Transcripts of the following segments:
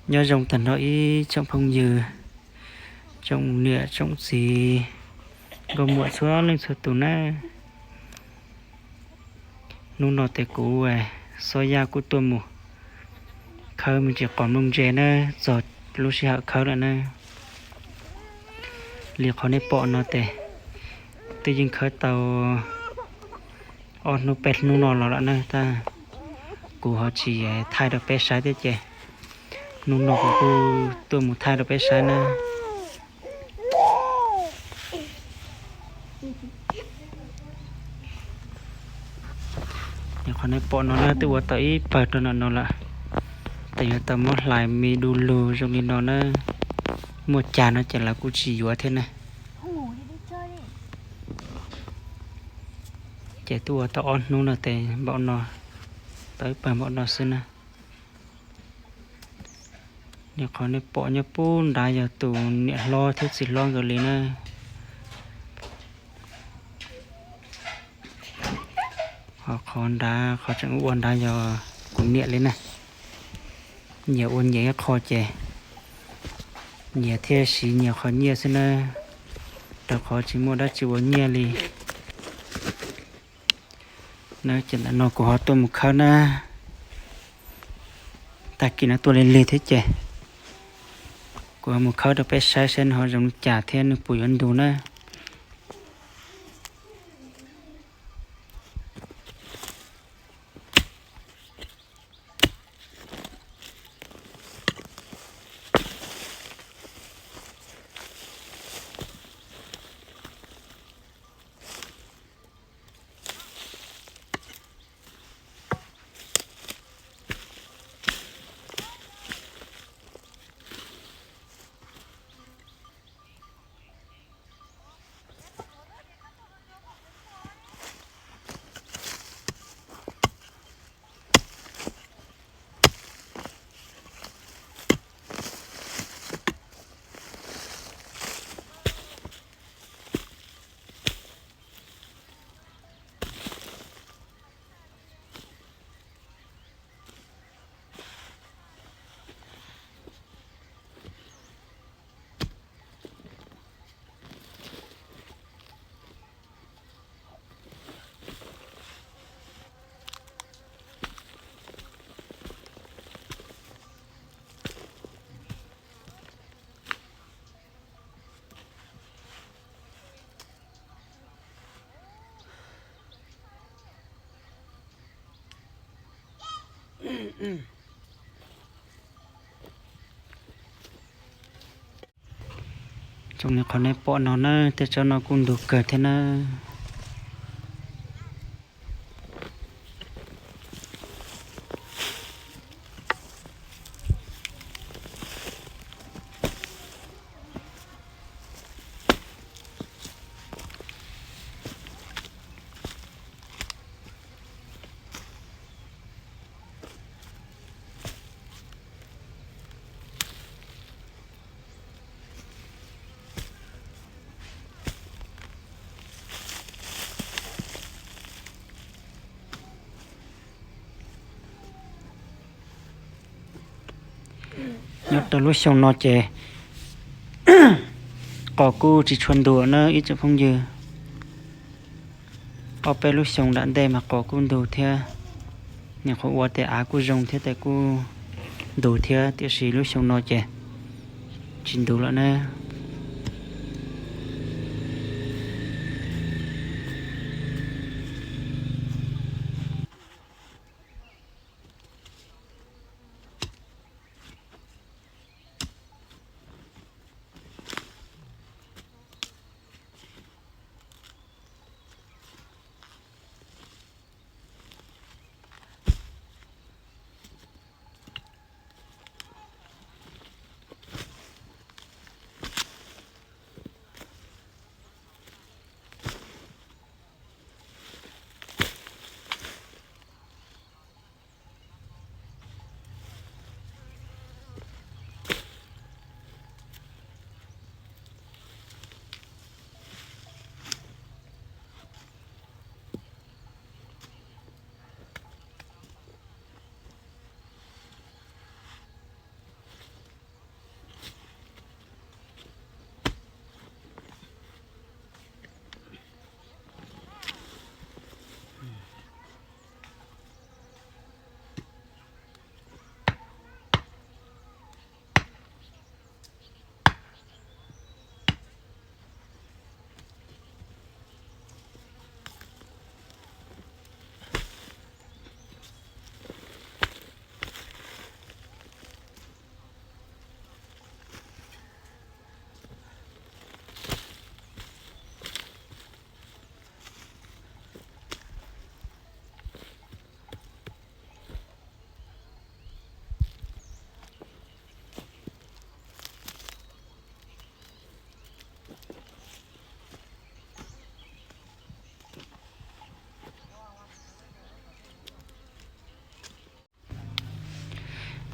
Nyob zoo tag nrho ib tsoom phooj ywg, tsoom niam tsoom txiv, nkauj muam txhua leej txhua tus na. Hnub no ces kuv Xob Yaj kuj tuaj mus khawb me ntsis qos nplooj ntse na, txog lub sij hawm khawb lawm na. Li qhov nej pom no ces twb yeej khawb tau ob hnub peb hnub no los lawm na, tab kuv ho tsis thaij rau peb saib thiab ces hnub no kuv kuj tuaj mus thaij rau peb saib na. Qhov nej pom no na twb ua tau ib pawg rau no no lawm, ces yuav tau muab hlais me du lug zoo li no na. Muaj cag no ces lawv kuj tsis yuav thiab na. Ces twb ua tau ob hnub no ces npaum no, tau ib pawg npaum no xwb na. Li qhov nej pom nyob pub nrad yog tus niam hlob thiab txiv hlob nkawd li na. Ho qhov nrad, qhov tseem ua nrad yog kuv niam li na. Nyias ua nyias ib qho ces nyias thiaj siv nyias qhov nyiaj xwb na, rau qhov tsis muaj dab tsi ua nyiaj li. Ces ntawm no kuv ho tuaj mus khawb na, tag kis no tuaj lig lig thiab ces kuv ho mus khawb rau peb saib saib nws ho zoo li cas thiab nws puas yuav ntug na. Zoo li qhov nej pom no na, tej tsob no kuj ntug kawg thiab na. Nyob rau lub xyoo no ces qos kuj tsis tshua ntug na ib tsoom phooj ywg. Ob peb lub xyoo nram ntej mas qos kuj ntug thiab, nyuam qhuav ua tes av kuj zoo thiab tes kuj ntug thiab, tiam sis lub xyoo no ces tsis ntug lawm na.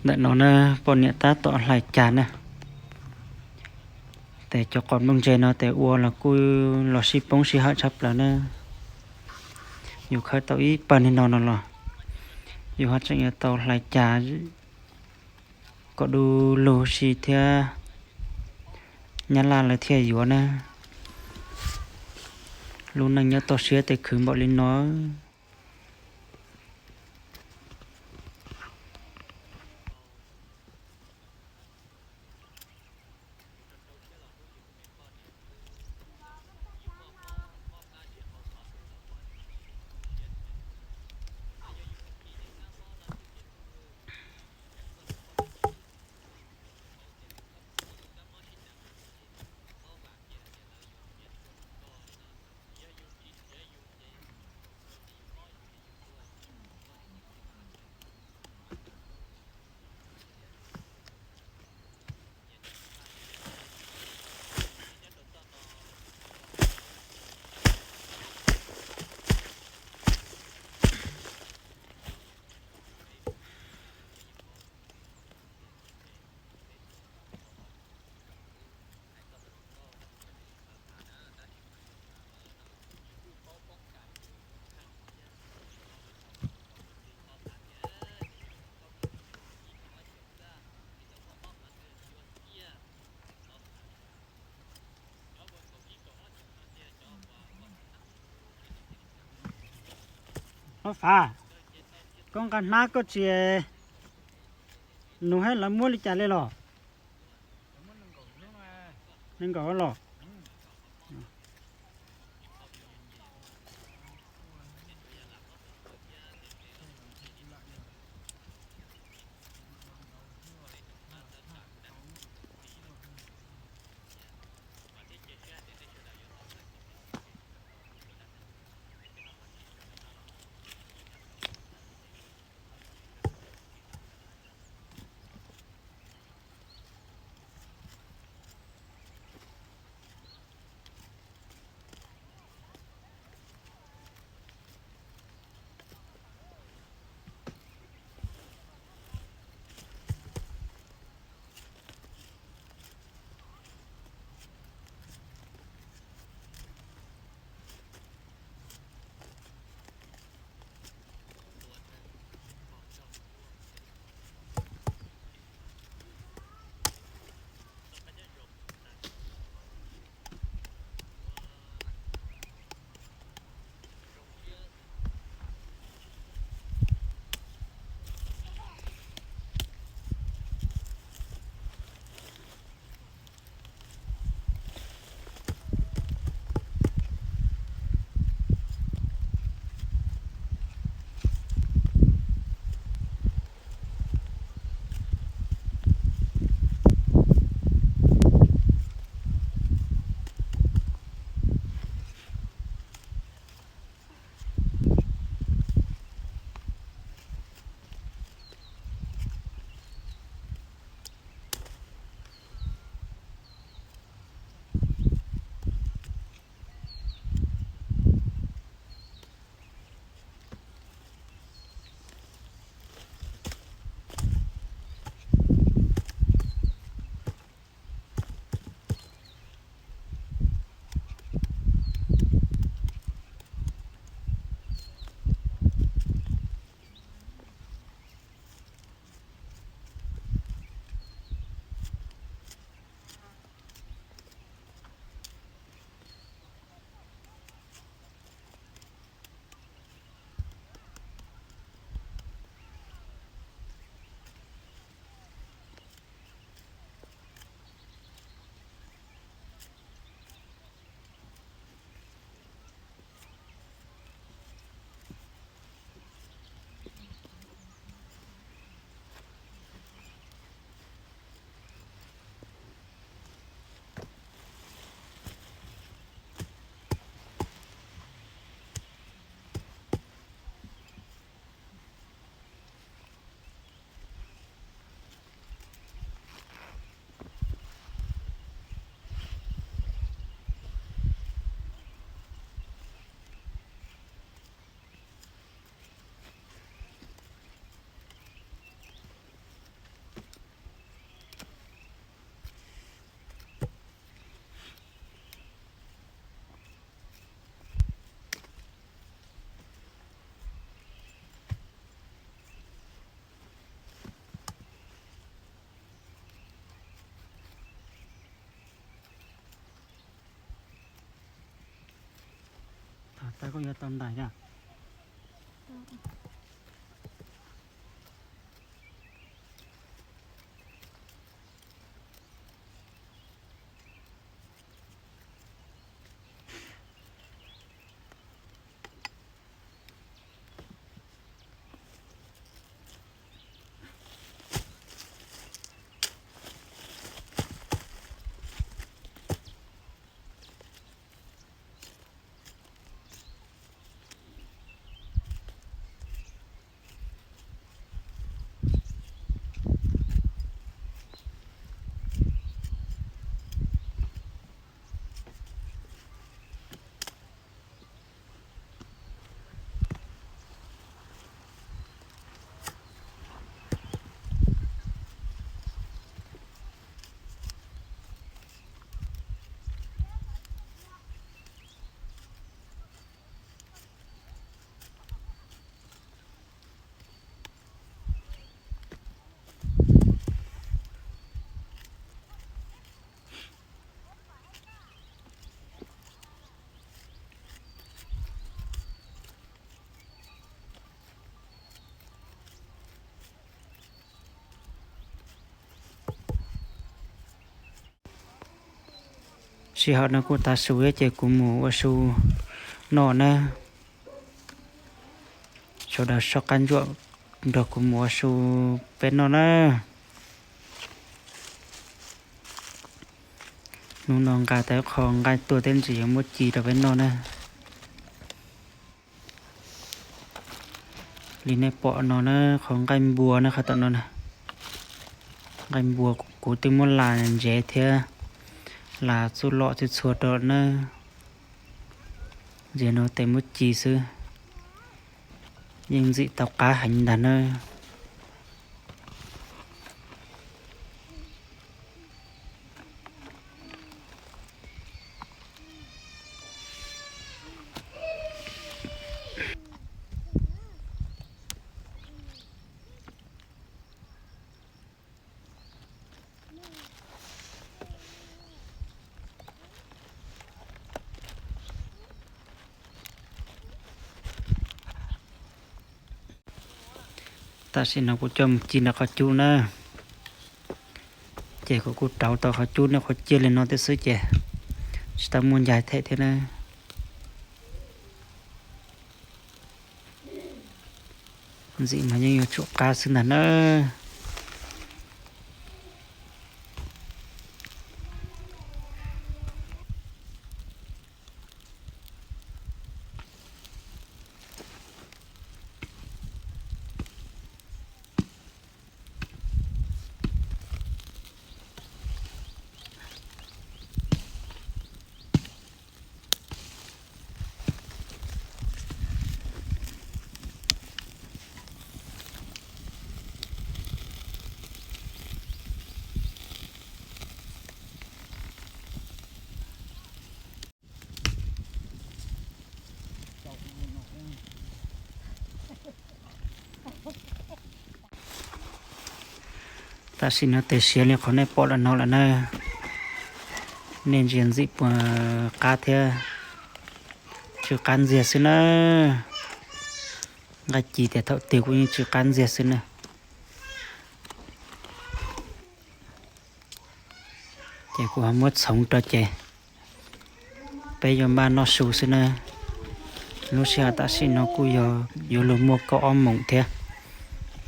Ntawm no na, poj niam tab tom hlais cas na. Tes cov qos nplooj ntse no tes ua los kuj los sib poob sij hawm tshaj plaws na. Yus khawb tau ib pawg niag no no los yus ho tseem yuav tau hlais cas kom du lug si thiab nyab laj lawv thiaj yuav na. Lub neej nyob toj siab tes khwv npaum li no. Ob fav, koj nqa hnab koj tsis nug hab lawv muab li cas li los? Nees nkaum los? Koj yuav tau ntais a? Sij hawm no kuj tav su thiab ces kuv mus ua su noj na. Sawv daws soj qab ntsuam nrog kuv mus ua su peb noj na. Hnub no nqa tau qho nqaij tuaj thiab ntsis yuav muab ci rau peb noj na. Li nej pom no na, qhov nqaij npua na, qhov tom no na. Nqaij npua kuv twb muab las ntsev thiab las txuj lom txhua txhua rau na. Ntxiv no tes muab ci xwb, yeej ntxim tau qab heev ntag na. Tam sim no kuv coj mus ci nram qhov cub na. Ces kuv kuj rauv tau qhov cub nej qhov ciaj li no thiab xwb ces tsis tau muaj ncaj them thiab na. Ntxim mas yeej yuav tsum qab xwb ntag na. Tam sim no tes siav li qhov nej pom los no lawm na. Nej ntsia ntxim puas qab thiab, tsw qab ntxiag xwb na. Nqaij ci tias thaum twg kuj yeej tsw qab ntxiag xwb na. Ces kuv ho muab txhoov rau ces peb yuav npaj noj su xwb na. Lub sij hawm tam sim no kuj yog yuav luag muaj kaum ob moos thiab,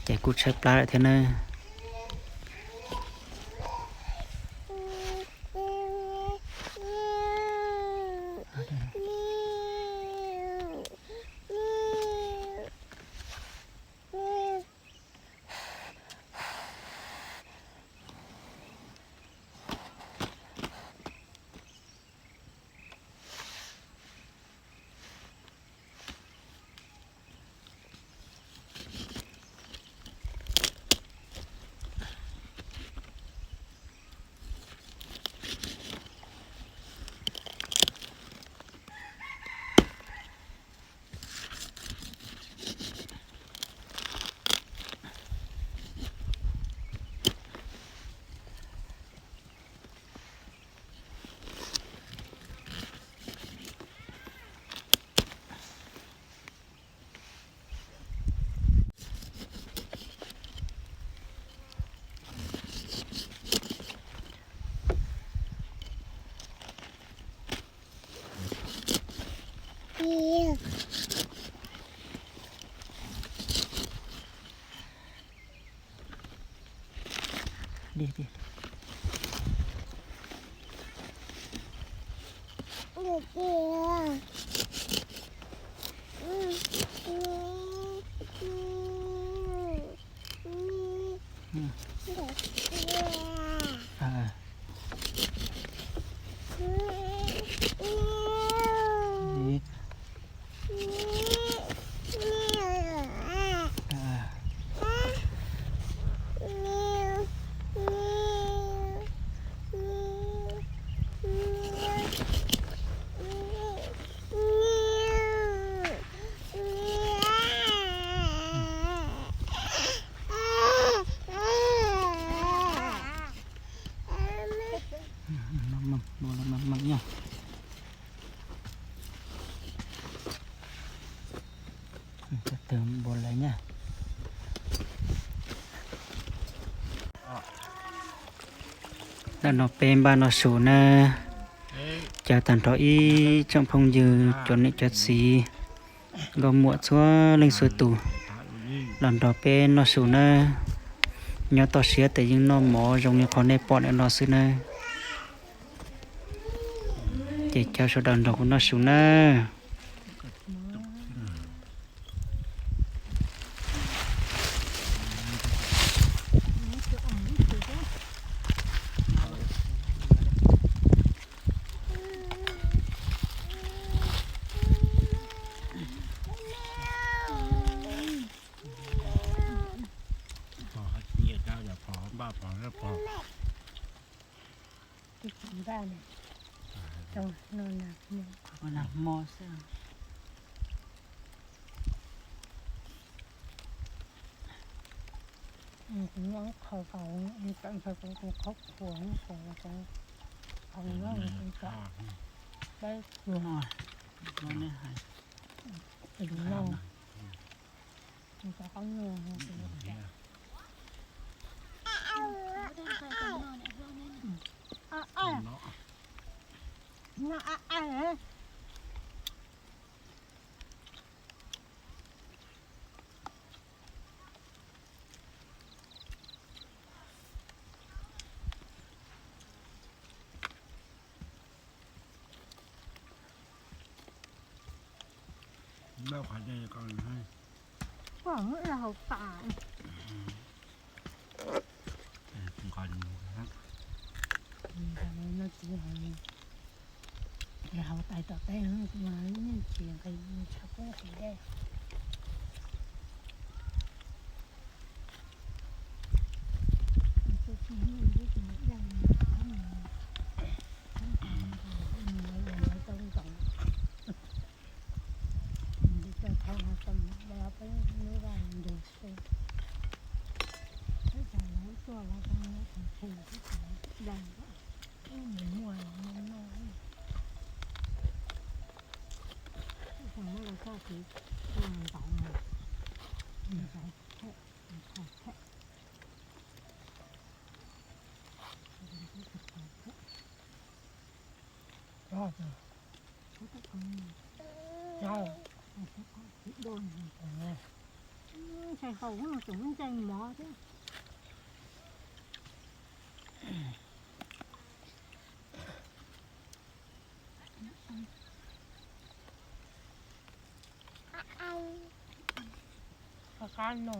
ces kuj tshaib plab lawm thiab na. Dej, dej. Tw npua lawv nyaj. Ntawm no peb npaj noj su na, caw tag nrho ib tsoom phooj ywg cov niam cov txiv, nkauj muam txhua leej txhua tus los nrog peb noj su na. Nyob toj siab tes yeej noj mov zoo li qhov nej pom ntawm no xwb na. Ces caw sawv daws nrog kuv noj su na. Kuv nyob qhov kaus, kuv qhov qhuav, kuv qhov nyob, kuv peb kuv no. Hauv tais tom teb, tsis nqis tshav kub nqis dej. Ntshai haus, tseem muab ncaij mov thiab. Qab no.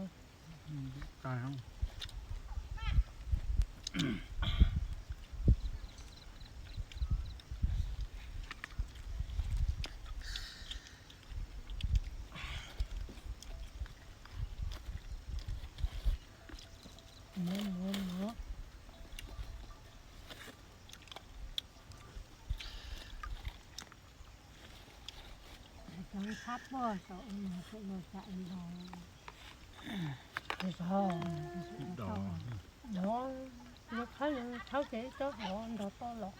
Cov tshab puag saum no, saum no, saum no. Dov, yuav qhab yuav tshab ces ib tsob dov nrog toj los.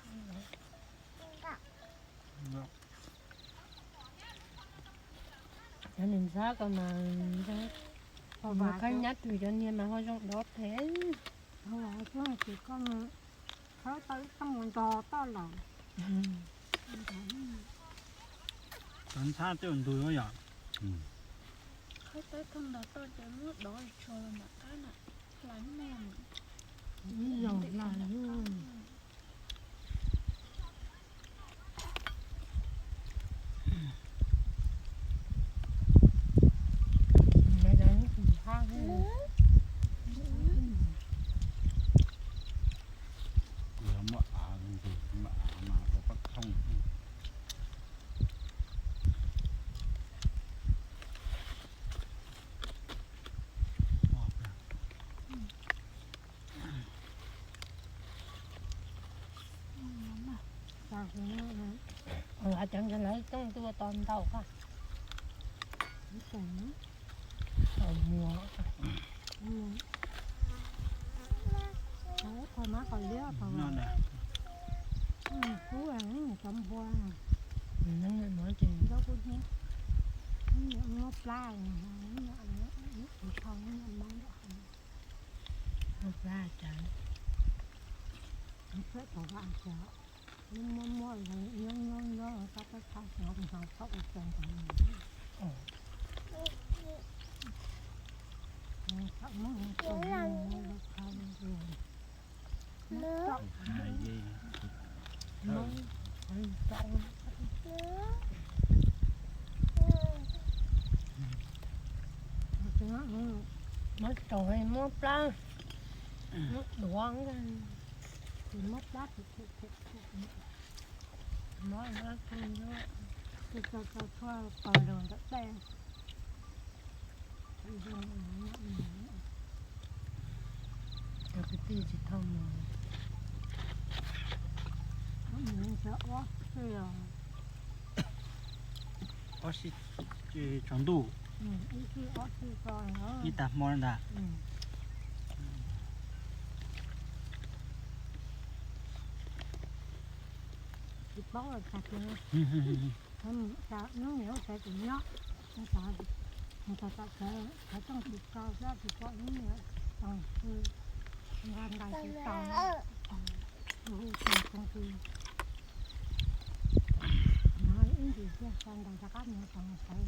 Cov niag ntxhab ko mas nws nyab twg cov niag mas ho zoo dov phem. Tsis koj tshab tau ib txoj mus nrog toj los. Cov ntxhab tej ntug yom. Qhab tau thooj nrog toj ces muab dov tso mam qab na. Hlais mej. Cov ntawd lawv coj tuaj tos ntaus koj. Tau muag. Qhov mab qhov liab qhov kub cov npua. Nyob ces muab plab, muab plab cas. Muab plab cas. Muab muab nyob nyob nyob tab tab tab xyov kuv hnav txhob ua txog ntawd. Muab tau muab plab, muab duav, muab plab. Muab, muab, muab, tau tau tau tau lug ntawm tej. Cov kwv tij tsis tau mus. Ob sij tsaus ntuj, ib tag hmo ntag. Tsis paub tag kis, hnub niam lub tsev tsis nyob, tag tag tsev, tsev tsis tau xwb tsis pom hnub niam, nqa ntais tsis tau, hu tsis tau, no ib ntsis thiaj xa ntais rov qab mus tau tsev.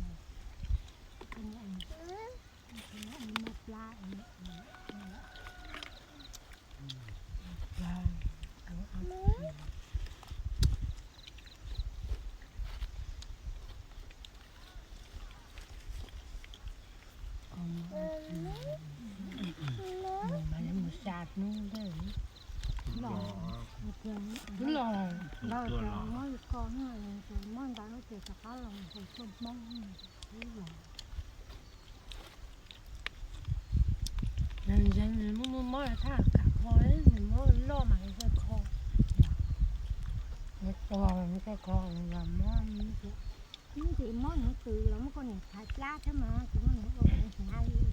Muab plab, plab, mas yog mus xya hnub ntej. Twb los, twb los, muab ko, muab ntais lub ces rov qab los hu tuaj Hmoob, twb los. Nws ntseeg nws muaj muaj mob thaj kam kho, nws mob loj mas nws thiaj kho. Nws tuag nws thiaj kho, nws mob. Nws tsis mob nws twb los muab koj niam thaiv plab thiab mas tsis muaj nws ua hnyav li.